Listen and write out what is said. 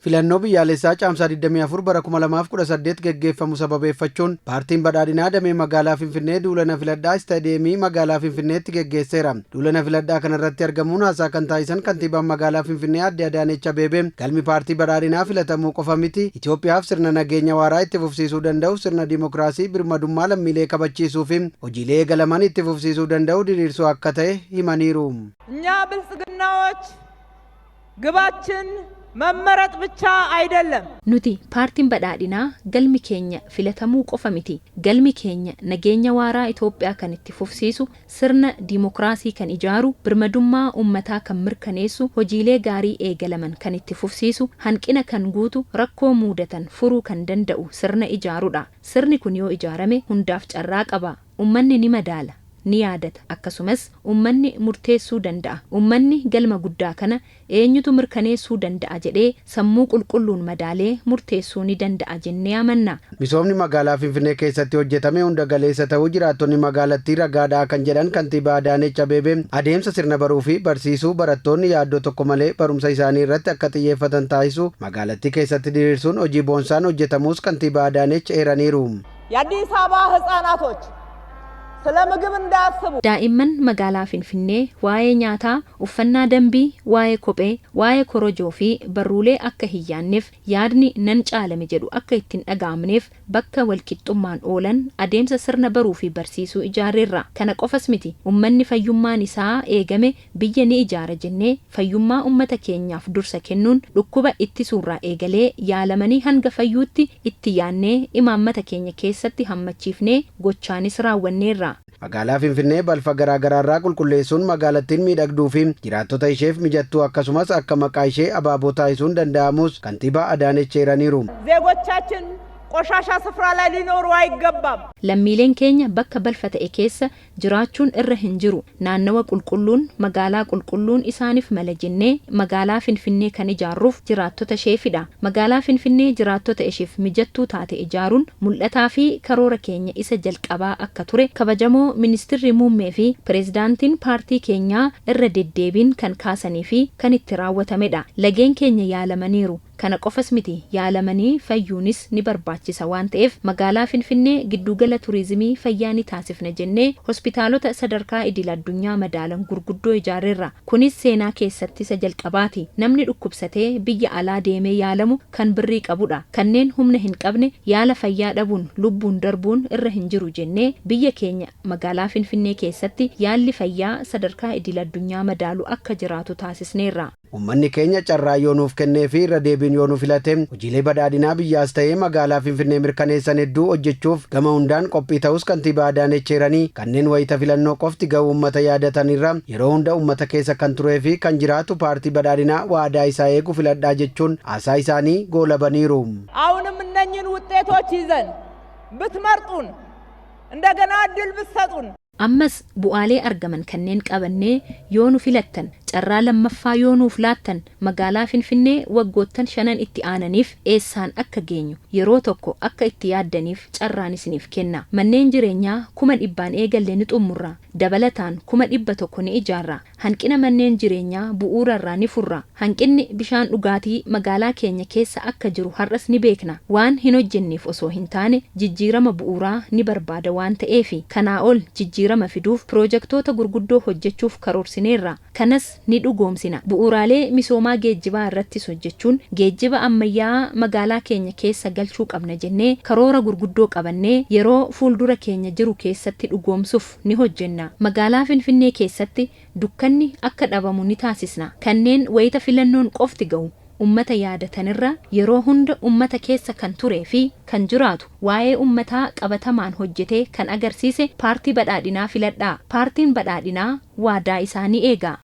Filannoo biyyaalessaa Caamsaa 24 bara 2018 geggeeffamu sababeeffachuun Paartiin Badhaadhinaa damee magaalaa Finfinnee duula na filadhaa istaadiyeemii magaalaa Finfinneetti geggeesseera. Duula na filadhaa kanarratti argamuun haasaa kan taasisan kantiibaan magaalaa Finfinnee Aadde Adaanech Abeebee, galmi Paartii Badhaadhinaa filatamuu qofa miti, Itoophiyaaf sirna nageenya waaraa itti fufsiisuu danda'u, sirna dimokiraasii birmadummaa lammiilee kabachiisuu fi hojiilee eegalaman itti fufsiisuu danda'u diriirsuu akka ta'e himaniiru. እኛ ብልጽግናዎች ግባችን መመረጥ ብቻ አይደለም። Nuti Paartiin Badhaadhinaa galmi keenya filatamuu qofa miti. Galmi keenya nageenya waaraa Itoophiyaa kan itti fufsiisu, sirna dimokiraasii kan ijaaru, birmadummaa ummataa kan mirkaneessu, hojiilee gaarii eegalaman kan itti fufsiisu, hanqina kan guutu, rakkoo muudatan furuu kan danda'u sirna ijaarudha. Sirni kun yoo ijaarame hundaaf carraa qaba. Ummanni ni madaala, ni yaadata, akkasumas ummanni murteessuu danda'a. Ummanni galma guddaa kana eenyutu mirkaneessuu danda'a jedhee sammuu qulqulluun madaalee murteessuu ni danda'a jennee amanna. Misoomni magaalaa Finfinnee keessatti hojjetame hunda galeessa ta'uu jiraattonni magaalattii ragaadha kan jedhan kantiibaa Adaanech Abeebee, adeemsa sirna baruu fi barsiisuu barattoonni yaaddoo tokko malee barumsa isaanii irratti akka xiyyeeffatan taasisu magaalattii keessatti diriirsuun hojii boonsaan hojjetamuus kantiibaa Adaanech eeraniiru. የአዲስ አበባ ህጻናቶች ስለ ምግብ እንዳያስቡ Daa'imman magaalaa Finfinnee waa'ee nyaataa, uffannaa dambii, waa'ee kophee, waa'ee korojoo fi barruulee akka hin yaadneef, yaadni nan caalame jedhu akka itti hin dhaga'amneef bakka walqixxummaan oolan adeemsa sirna baruu fi barsiisuu ijaarreerra. Kana qofas miti, ummanni fayyummaan isaa eegame biyya ni ijaara jennee fayyummaa ummata keenyaaf dursa kennuun dhukkuba ittisuurraa eegalee yaalamanii hanga fayyuutti itti yaannee imaammata keenya keessatti hammachiifnee gochaanis raawwanneerra. Magaalaa Finfinnee balfa garaa garaarraa qulqulleessuun magaalattiin miidhagduu fi jiraattota isheef mijattuu akkasumas akka maqaa ishee abaaboo taasisuun danda'amus kantiibaa Adaanech eeraniiru. ዜጎቻችን ቆሻሻ ስፍራ ላይ ሊኖሩ አይገባም። Lammiileen keenya bakka balfa ta'e keessa jiraachuun irra hin jiru. Naannawa qulqulluun, magaalaa qulqulluun isaaniif mala jennee magaalaa Finfinnee kan ijaarruuf jiraattota isheefidha. Magaalaa Finfinnee jiraattota isheef mijattuu taate ijaaruun mul'ataa fi karoora keenya isa jalqabaa akka ture kabajamoo ministirri muummee fi pireezidaantiin paartii keenyaa irra deddeebiin kan kaasanii fi kan itti raawwatamedha. Lageen keenya yaalamaniiru. Kana qofas miti, yaalamanii fayyuunis ni barbaachisa waan ta'eef magaalaa Finfinnee giddugala turizimii fayyaa ni taasifna jennee hospitaalota sadarkaa idil addunyaa madaalan gurguddoo ijaarreerra. Kunis seenaa keessatti isa jalqabaati. Namni dhukkubsatee biyya alaa deemee yaalamu kan birrii qabudha. Kanneen humna hin qabne yaala fayyaa dhabuun lubbuun darbuun irra hin jiru jennee biyya keenya magaalaa Finfinnee keessatti yaalli fayyaa sadarkaa idil addunyaa madaalu akka jiraatu taasisneerra. Uummanni keenya carraa yoo nuuf kennee fi irra deebiin yoo nu filate, hojiilee badhaadhinaa biyyaas ta'ee magaalaa Finfinnee mirkaneessan hedduu hojjechuuf gama hundaan qophii ta'us kantiibaa Adaanech eeranii, kanneen wayita filannoo qofti ga'u uummata yaadatanirra yeroo hunda uummata keessa kan turee fi kan jiraatu Paartii Badhaadhinaa waadaa isaa eegu filadhaa jechuun haasaa isaanii goolabaniiru. አሁንም እነኝህን ውጤቶች ይዘን ብትመርጡን እንደገና እድል ብትሰጡን Ammas bu'aalee argaman kanneen qabannee yoo nu filattan, carraa lammaffaa yoo nuuf laattan, magaalaa Finfinnee waggoottan shanan itti aananiif eessaan akka geenyu yeroo tokko akka itti yaaddaniif carraan isiniif kenna. Manneen jireenyaa 100,000 eegalle ni xumurra. Dabalataan 100,000 ni ijaarra. Hanqina manneen jireenyaa bu'uurarraa ni furra. Hanqinni bishaan dhugaatii magaalaa keenya keessa akka jiru har'as ni beekna. Waan hin hojjenneef osoo hin taane jijjiirama bu'uuraa ni barbaada waan ta'eefi. Kanaa ol jijjiirama fiduuf piroojaktoota gurguddoo hojjechuuf karoorsineerra. Kanas ni dhugoomsina. Bu'uuraalee misoomaa geejjibaa irrattis hojjechuun geejjiba ammayyaa magaalaa keenya keessa galchuu qabna jennee karoora gurguddoo qabannee yeroo fuuldura keenya jiru keessatti dhugoomsuuf ni hojjenna. Magaalaa Finfinnee keessatti dukkanni akka dhabamu ni taasisna. Kanneen wayita filannoon qofti ga'u ummata yaadatanirra yeroo hunda ummata keessa kan turee fi kan jiraatu, waa'ee ummataa qabatamaan hojjetee kan agarsiise Paartii Badhaadhinaa filadhaa. Paartiin Badhaadhinaa waadaa isaa ni eega.